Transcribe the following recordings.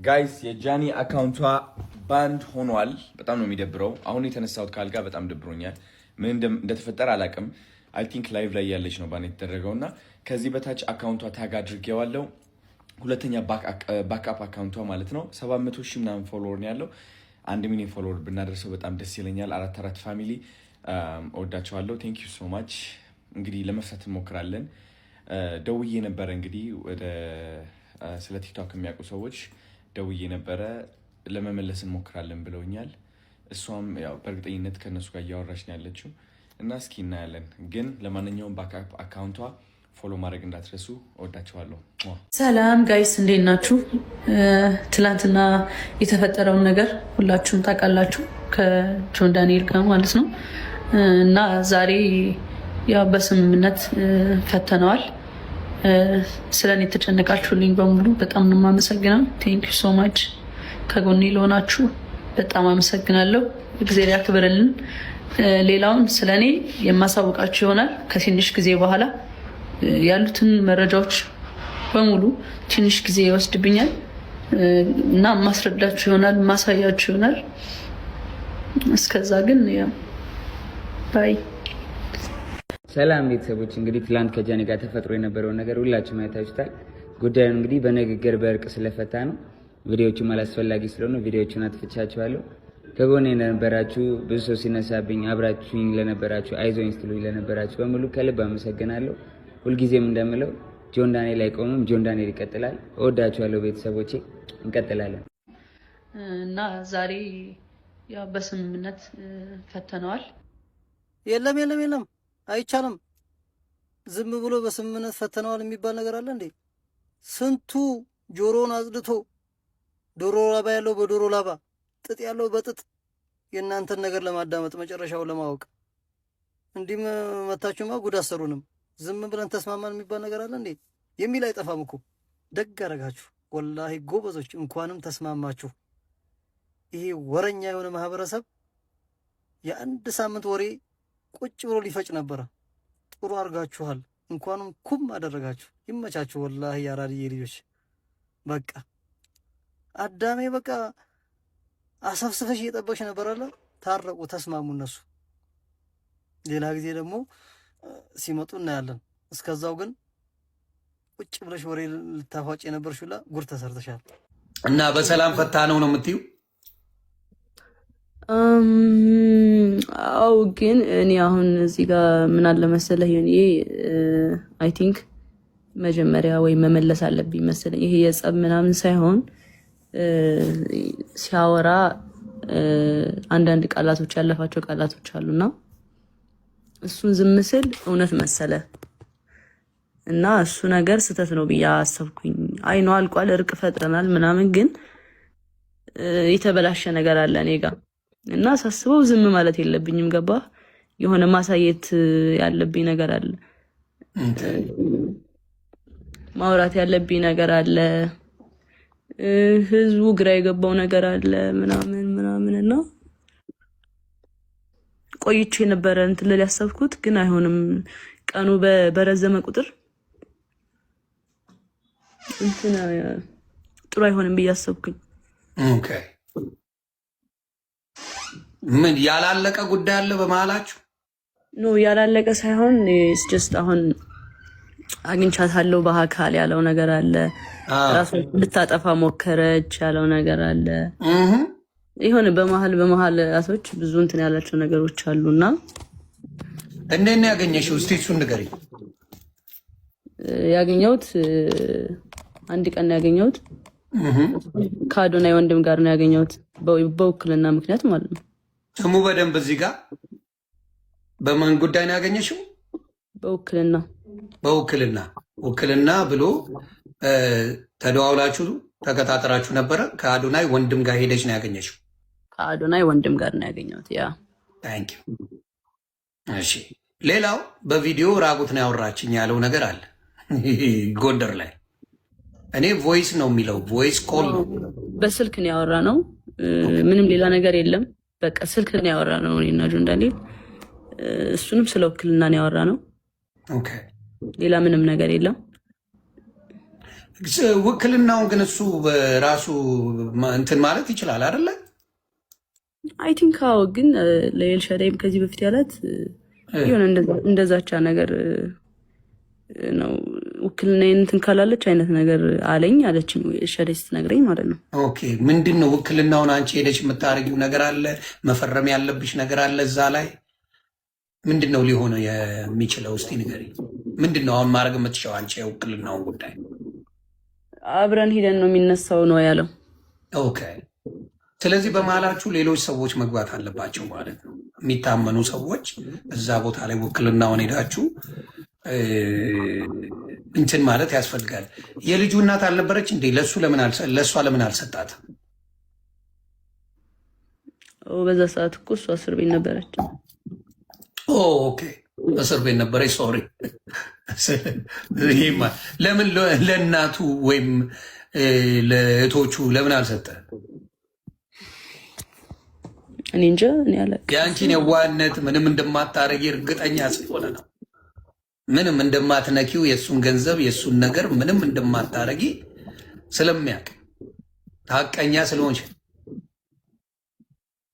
Guys፣ የጃኒ account ቷ banned ሆኗል። በጣም ነው የሚደብረው። አሁን የተነሳሁት ካልጋ በጣም ደብሮኛል። ምን እንደተፈጠረ አላውቅም። I think live ላይ ያለች ነው ban የተደረገው እና ከዚህ በታች account ቷ tag አድርጌዋለሁ። ሁለተኛ backup account ቷ ማለት ነው። 700,000 ምናምን follower ነው ያለው። 1 ሚሊዮን follower ብናደርሰው በጣም ደስ ይለኛል። አራት አራት family እወዳቸዋለሁ። Thank you so much። እንግዲህ ለመፍታት እንሞክራለን። ደውዬ ነበረ፣ እንግዲህ ወደ ስለ ቲክቶክ የሚያውቁ ሰዎች ደውዬ ነበረ። ለመመለስ እንሞክራለን ብለውኛል። እሷም ያው በእርግጠኝነት ከእነሱ ጋር እያወራች ነው ያለችው እና እስኪ እናያለን። ግን ለማንኛውም backup account ቷ follow ማድረግ እንዳትረሱ። እወዳቸዋለሁ። ሰላም guys፣ እንዴት ናችሁ? ትላንትና የተፈጠረውን ነገር ሁላችሁም ታውቃላችሁ፣ ከጆን ዳንኤል ጋር ማለት ነው። እና ዛሬ ያው በስምምነት ፈተነዋል። ስለ እኔ የተጨነቃችሁልኝ በሙሉ በጣም ነው የማመሰግነው። Thank you so much። ከጎኔ ለሆናችሁ በጣም አመሰግናለሁ። እግዜር ያክብርልን። ሌላውን ስለ እኔ የማሳውቃችሁ ይሆናል ከትንሽ ጊዜ በኋላ። ያሉትን መረጃዎች በሙሉ ትንሽ ጊዜ ይወስድብኛል እና ማስረዳችሁ ይሆናል፣ ማሳያችሁ ይሆናል። እስከዛ ግን bye። ሰላም ቤተሰቦች፣ እንግዲህ ትላንት ከጃኒ ጋር ተፈጥሮ የነበረውን ነገር ሁላችሁም አይታችሁታል። ጉዳዩን እንግዲህ በንግግር በእርቅ ስለፈታ ነው። ቪዲዮዎቹም አላስፈላጊ ስለሆኑ ቪዲዮዎቹን አጥፍቻቸዋለሁ። ከጎኔ ለነበራችሁ፣ ብዙ ሰው ሲነሳብኝ አብራችሁኝ ለነበራችሁ፣ አይዞኝ ስትሉኝ ለነበራችሁ በሙሉ ከልብ አመሰግናለሁ። ሁልጊዜም እንደምለው ጆን ዳንኤል አይቆምም፣ ጆን ዳንኤል ይቀጥላል። እወዳችኋለሁ ቤተሰቦቼ፣ እንቀጥላለን። እና ዛሬ ያው በስምምነት ፈተነዋል። የለም የለም የለም፣ አይቻልም። ዝም ብሎ በስምምነት ፈተነዋል የሚባል ነገር አለ እንዴ? ስንቱ ጆሮውን አጽድቶ፣ ዶሮ ላባ ያለው በዶሮ ላባ፣ ጥጥ ያለው በጥጥ የእናንተን ነገር ለማዳመጥ፣ መጨረሻውን ለማወቅ እንዲህ መታችሁማ ጉድ አሰሩንም። ዝም ብለን ተስማማን የሚባል ነገር አለ እንዴ የሚል አይጠፋም እኮ። ደግ አደረጋችሁ ወላሂ ጎበዞች፣ እንኳንም ተስማማችሁ። ይሄ ወረኛ የሆነ ማህበረሰብ የአንድ ሳምንት ወሬ ቁጭ ብሎ ሊፈጭ ነበረ። ጥሩ አድርጋችኋል። እንኳንም ኩም አደረጋችሁ። ይመቻችሁ። ወላሂ የአራድዬ ልጆች፣ በቃ አዳሜ በቃ አሰፍስፈሽ እየጠበቅሽ ነበር አለ። ታረቁ፣ ተስማሙ እነሱ። ሌላ ጊዜ ደግሞ ሲመጡ እናያለን። እስከዛው ግን ቁጭ ብለሽ ወሬ ልታፏጭ የነበርሽ ሁላ ጉድ ተሰርተሻል። እና በሰላም ፈታ ነው ነው የምትዩ? አው፣ ግን እኔ አሁን እዚህ ጋር ምን አለ መሰለህ፣ I think መጀመሪያ ወይ መመለስ አለብኝ መሰለኝ። ይሄ የጸብ ምናምን ሳይሆን ሲያወራ አንዳንድ ቃላቶች፣ ያለፋቸው ቃላቶች አሉና እሱን ዝም ስል እውነት መሰለ እና እሱ ነገር ስህተት ነው ብዬ አሰብኩኝ። I know አልቋል፣ እርቅ ፈጥረናል ምናምን፣ ግን የተበላሸ ነገር አለ እኔ ጋ እና ሳስበው ዝም ማለት የለብኝም። ገባ? የሆነ ማሳየት ያለብኝ ነገር አለ፣ ማውራት ያለብኝ ነገር አለ፣ ህዝቡ ግራ የገባው ነገር አለ ምናምን ምናምን። እና ቆይቼ የነበረ እንትን ልል ያሰብኩት ግን አይሆንም። ቀኑ በረዘመ ቁጥር እንትን ጥሩ አይሆንም ብዬ አሰብኩኝ። Okay፣ ምን ያላለቀ ጉዳይ አለ በመሀላችሁ? No፣ ያላለቀ ሳይሆን just አሁን አግኝቻታለሁ በአካል ያለው ነገር አለ። ራሷን ልታጠፋ ሞከረች ያለው ነገር አለ። የሆነ በመሀል በመሀል ራሶች ብዙ እንትን ያላቸው ነገሮች አሉና። እንዴት ነው ያገኘሽው? እስቲ እሱን ንገሪኝ። ያገኘሁት አንድ ቀን ነው ያገኘሁት። ከአዶናይ ወንድም ጋር ነው ያገኘሁት፣ በውክልና ምክንያት ማለት ነው። ስሙ በደንብ እዚህ ጋር በማን ጉዳይ ነው ያገኘሽው? በውክልና። በውክልና። ውክልና ብሎ ተደዋውላችሁ ተቀጣጥራችሁ ነበረ። ከአዶናይ ወንድም ጋር ሄደች ነው ያገኘሽው? ከአዶናይ ወንድም ጋር ነው ያገኘሁት። Yeah. Thank you። እሺ፣ ሌላው በቪዲዮ ራቁት ነው ያወራችኝ ያለው ነገር አለ ጎንደር ላይ። እኔ voice ነው የሚለው፣ voice call ነው። በስልክ ነው ያወራነው። ምንም ሌላ ነገር የለም። በቃ ስልክ ነው ያወራነው እኔና ጆን ዳንኤል። እሱንም ስለ ውክልና ነው ያወራነው። ሌላ ምንም ነገር የለም። ውክልናውን ግን እሱ በራሱ እንትን ማለት ይችላል አይደለ? I think አዎ። ግን ለኤልሻዳይም ከዚህ በፊት ያላት የሆነ እንደዛቻ ነገር ነው። ውክልና እንትን ካላለች አይነት ነገር አለኝ አለችኝ ኤልሻዳይ ስትነግረኝ ማለት ነው። Okay፣ ምንድን ነው ውክልናውን? አንቺ ሄደሽ የምታደርጊው ነገር አለ፣ መፈረም ያለብሽ ነገር አለ እዛ ላይ፣ ምንድን ነው ሊሆነ የሚችለው? እስቲ ንገሪኝ። ምንድን ነው አሁን ማድረግ የምትችይው አንቺ የውክልናውን ጉዳይ? አብረን ሂደን ነው የሚነሳው ነው ያለው። Okay። ስለዚህ በመሀላችሁ ሌሎች ሰዎች መግባት አለባቸው ማለት ነው። የሚታመኑ ሰዎች እዛ ቦታ ላይ ውክልናውን ሄዳችሁ እንትን ማለት ያስፈልጋል። የልጁ እናት አልነበረች እንዴ? ለእሱ ለምን ለእሷ ለምን አልሰጣትም? በዛ ሰዓት እኮ እሷ እስር ቤት ነበረች። Okay፣ እስር ቤት ነበረች። Sorry። ይሄማ ለምን ለእናቱ ወይም ለእህቶቹ ለምን አልሰጠ? እኔ እንጃ፣ እኔ አላውቅም። የአንቺን የዋህነት ምንም እንደማታረጊ እርግጠኛ ስለሆነ ነው። ምንም እንደማትነኪው፣ የእሱን ገንዘብ የእሱን ነገር ምንም እንደማታረጊ ስለሚያውቅ፣ ሀቀኛ ስለሆንሽ።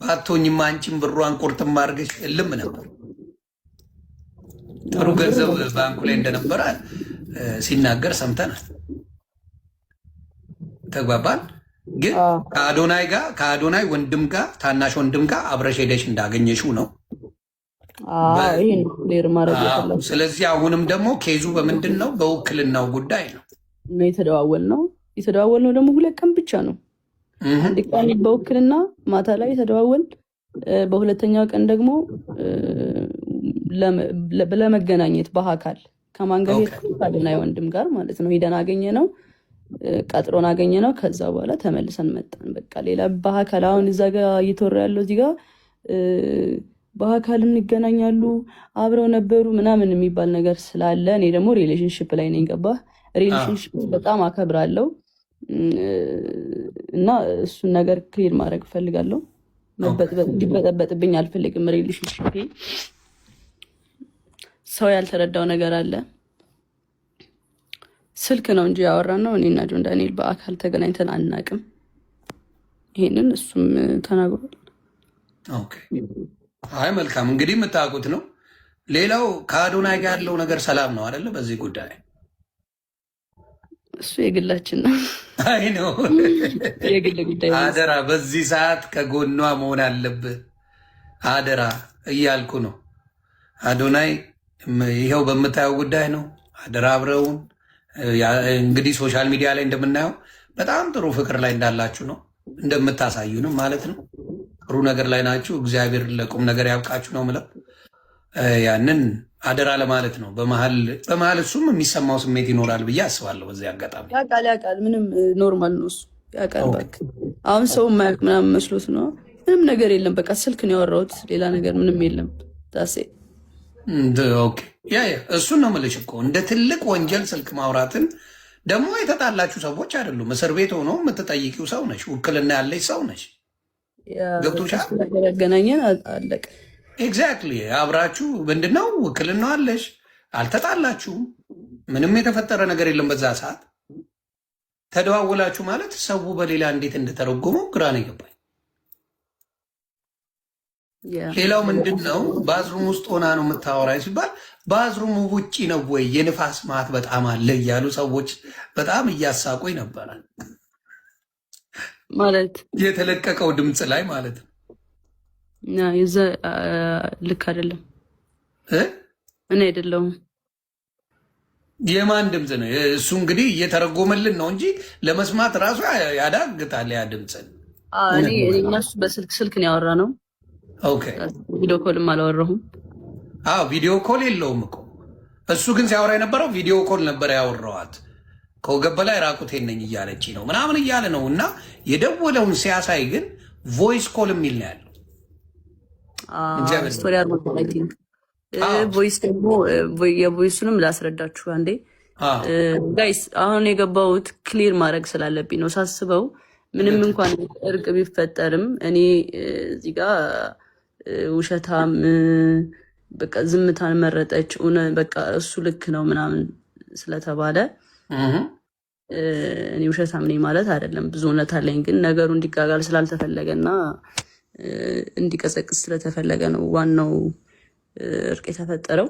ባትሆኝማ አንቺን ብሯን ቁርጥም አድርገሽ እልም ነበር። ጥሩ ገንዘብ ባንኩ ላይ እንደነበረ ሲናገር ሰምተናል። ተግባባል። ግን ከአዶናይ ጋር፣ ከአዶናይ ወንድም ጋር፣ ታናሽ ወንድም ጋር አብረሽ ሄደሽ እንዳገኘሽው ነው። ይሄን clear ማድረግ የፈለኩት። ስለዚህ አሁንም ደግሞ case ኡ በምንድን ነው? በውክልናው ጉዳይ ነው። ነው የተደዋወል ነው። የተደዋወል ነው ደግሞ 2 ቀን ብቻ ነው። አንድ ቀን በውክልና ማታ ላይ የተደዋወል፣ በሁለተኛው ቀን ደግሞ ለመገናኘት በአካል። ከማን ጋር ሄድኩ? ከአዶናይ ወንድም ጋር ማለት ነው። ሂደን አገኘ ነው፣ ቀጥሮን አገኘ ነው። ከዛ በኋላ ተመልሰን መጣን። በቃ ሌላ በአካል አሁን እዛ ጋር እየተወራ ያለው እዚህ ጋር በአካል እንገናኛሉ፣ አብረው ነበሩ ምናምን የሚባል ነገር ስላለ እኔ ደግሞ relationship ላይ ነኝ። ገባህ? Relationship በጣም አከብራለሁ እና እሱን ነገር clear ማድረግ እፈልጋለሁ። እንዲበጠበጥብኝ አልፈልግም። Relationship ሰው ያልተረዳው ነገር አለ። ስልክ ነው እንጂ ያወራነው፣ እኔና ጆን ዳንኤል በአካል ተገናኝተን አናቅም። ይሄንን እሱም ተናግሯል። Okay። አይ መልካም፣ እንግዲህ የምታውቁት ነው። ሌላው ከአዶናይ ጋር ያለው ነገር ሰላም ነው አይደለ? በዚህ ጉዳይ? እሱ የግላችን ነው፣ አይ ነው። የግል ጉዳይ ነው። አደራ፣ በዚህ ሰዓት ከጎኗ መሆን አለብህ፣ አደራ እያልኩ ነው። አዶናይ ይኸው በምታየው ጉዳይ ነው። አደራ አብረውን እንግዲህ social media ላይ እንደምናየው በጣም ጥሩ ፍቅር ላይ እንዳላችሁ ነው፣ እንደምታሳዩንም ማለት ነው። ጥሩ ነገር ላይ ናችሁ። እግዚአብሔር ለቁም ነገር ያብቃችሁ ነው ምለው። ያንን አደራ ለማለት ነው። በመሀል በመሀል እሱም የሚሰማው ስሜት ይኖራል ብዬ አስባለሁ። በዚህ አጋጣሚ ያውቃል፣ ያውቃል። ምንም normal ነው እሱ፣ ያውቃል። እባክህ አሁን ሰው የማያውቅ ምናምን መስሎት ነው። ምንም ነገር የለም። በቃ ስልክ ነው ያወራሁት፣ ሌላ ነገር ምንም የለም። That's it። Okay፣ yeah፣ እሱን ነው የምልሽ እኮ፣ እንደ ትልቅ ወንጀል ስልክ ማውራትን ደግሞ የተጣላችሁ ሰዎች አይደሉም። እስር ቤት ሆኖ የምትጠይቂው ሰው ነሽ፣ ውክልና ያለች ሰው ነሽ። ገብቶሻል? እሱ ነገር ያገናኘን አለቀ። Exactly፣ አብራችሁ ምንድነው ውክልና አለሽ፣ አልተጣላችሁም። ምንም የተፈጠረ ነገር የለም። በዛ ሰዓት ተደዋውላችሁ ማለት ሰው በሌላ እንዴት እንደተረጎመው ግራ ነው የገባኝ። ሌላው ምንድን ነው፣ bathroom ውስጥ ሆና ነው የምታወራኝ ሲባል bathroom ኡ ውጪ ነው ወይ፣ የንፋስ ማት በጣም አለ እያሉ ሰዎች በጣም እያሳቁኝ ነበረ። ማለት? የተለቀቀው ድምፅ ላይ ማለት ነው። የዛ ልክ አይደለም። እ? እኔ አይደለሁም። የማን ድምፅ ነው እሱ? እንግዲህ እየተረጎመልን ነው እንጂ ለመስማት ራሱ ያዳግታል ያ ድምፅን። እኔ እና እሱ በስልክ ስልክ ነው ያወራነው። Video call ም አላወራሁም። አዎ፣ video call የለውም እኮ። እሱ ግን ሲያወራ የነበረው video call ነበር ያወራዋት። ከወገብ በላይ ራቁቴን ነኝ እያለች ነው ምናምን እያለ ነው፣ እና የደወለውን ሲያሳይ ግን voice call የሚል ነው ያለው። Story አድርጎታል I think። Voice ደግሞ የ voice ኡንም ላስረዳችሁ አንዴ guys። አሁን የገባሁት clear ማድረግ ስላለብኝ ነው። ሳስበው ምንም እንኳን እርቅ ቢፈጠርም እኔ እዚህ ጋ ውሸታም፣ በቃ ዝምታን መረጠች፣ በቃ እሱ ልክ ነው ምናምን ስለተባለ እኔ ውሸታም ነኝ ማለት አይደለም። ብዙ እውነት አለኝ፣ ግን ነገሩ እንዲጋጋል ስላልተፈለገ እና እንዲቀዘቅዝ ስለተፈለገ ነው ዋናው እርቅ የተፈጠረው።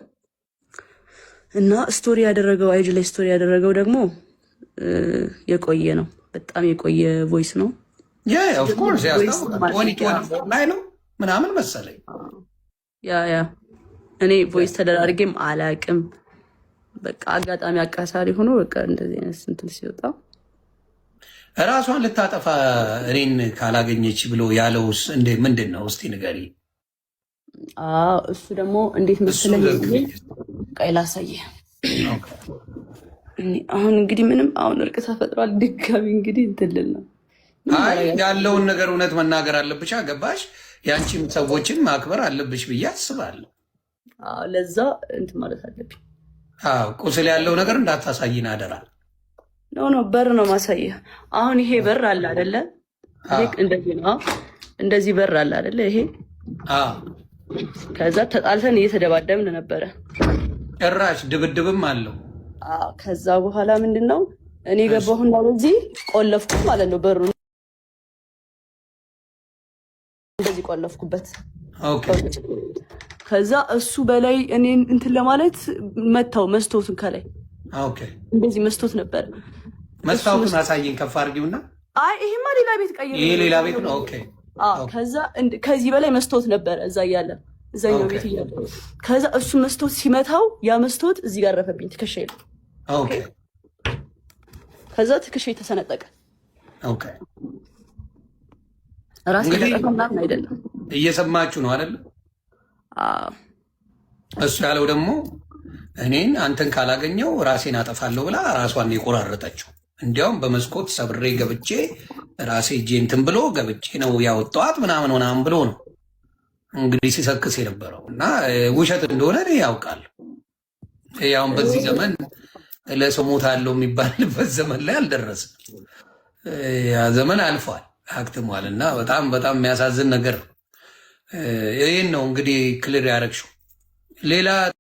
እና story ያደረገው፣ IG ላይ story ያደረገው ደግሞ የቆየ ነው፣ በጣም የቆየ voice ነው። Of course ያስታውቃል። ላይ ነው ምናምን መሰለኝ። Yeah፣ እኔ voice ተደራርጌም አላቅም። በቃ አጋጣሚ አቃሳሪ ሆኖ በቃ እንደዚህ አይነት እንትን ሲወጣ። ራሷን ልታጠፋ እኔን ካላገኘች ብሎ ያለውስ ምንድን ነው? እስቲ ንገሪ። እሱ ደግሞ እንዴት መሰለህ፣ ቆይ ላሳየህ። አሁን እንግዲህ ምንም አሁን እርቅ ተፈጥሯል። ድጋሚ እንግዲህ እንትን ልል ነው። አይ፣ ያለውን ነገር እውነት መናገር አለብሽ። ገባሽ? የአንቺም ሰዎችን ማክበር አለብሽ ብዬ አስባለሁ። ለዛ እንትን ማለት አለብኝ። ቁስል ያለው ነገር እንዳታሳይን አደራ። No፣ በር ነው ማሳየ። አሁን ይሄ በር አለ አይደለ? ይሄ እንደዚህ ነው። እንደዚህ በር አለ አይደለ? ይሄ ከዛ ተጣልተን እየተደባደብን ነበረ። ጭራሽ ድብድብም አለው። ከዛ በኋላ ምንድን ነው፣ እኔ ገባሁና በዚህ ቆለፍኩ ማለት ነው። በሩ እንደዚህ ቆለፍኩበት። ከዛ እሱ በላይ እኔን እንትን ለማለት መታው መስታወቱን ከላይ፣ እንደዚህ መስታወት ነበር። መስታወቱን አሳይን ከፍ አድርጊውና። አይ፣ ይሄማ ሌላ ቤት ቀይሬ። ይሄ ሌላ ቤት ነው። Okay። ከዛ ከዚህ በላይ መስታወት ነበረ እዛ እያለ፣ እዛኛው ቤት እያለ። ከዛ እሱ መስታወት ሲመታው ያ መስታወት እዚህ ጋር ረፈብኝ ትከሻዬ ላይ። ከዛ ትከሻዬ ተሰነጠቀ። ራሴ ምናምን አይደለም። እየሰማችሁ ነው አይደል? እሱ ያለው ደግሞ እኔን አንተን ካላገኘው ራሴን አጠፋለሁ ብላ ራሷን የቆራረጠችው፣ እንዲያውም በመስኮት ሰብሬ ገብቼ ራሴ እጄ እንትን ብሎ ገብቼ ነው ያወጣኋት ምናምን ምናምን ብሎ ነው እንግዲህ ሲሰክስ የነበረው። እና ውሸት እንደሆነ እኔ ያውቃል። ያሁን በዚህ ዘመን ለሰው ሞት አለው የሚባልበት ዘመን ላይ አልደረስም። ያ ዘመን አልፏል፣ አክትሟል። እና በጣም በጣም የሚያሳዝን ነገር ነው። ይህን ነው እንግዲህ clear ያደረግሽው። ሌላ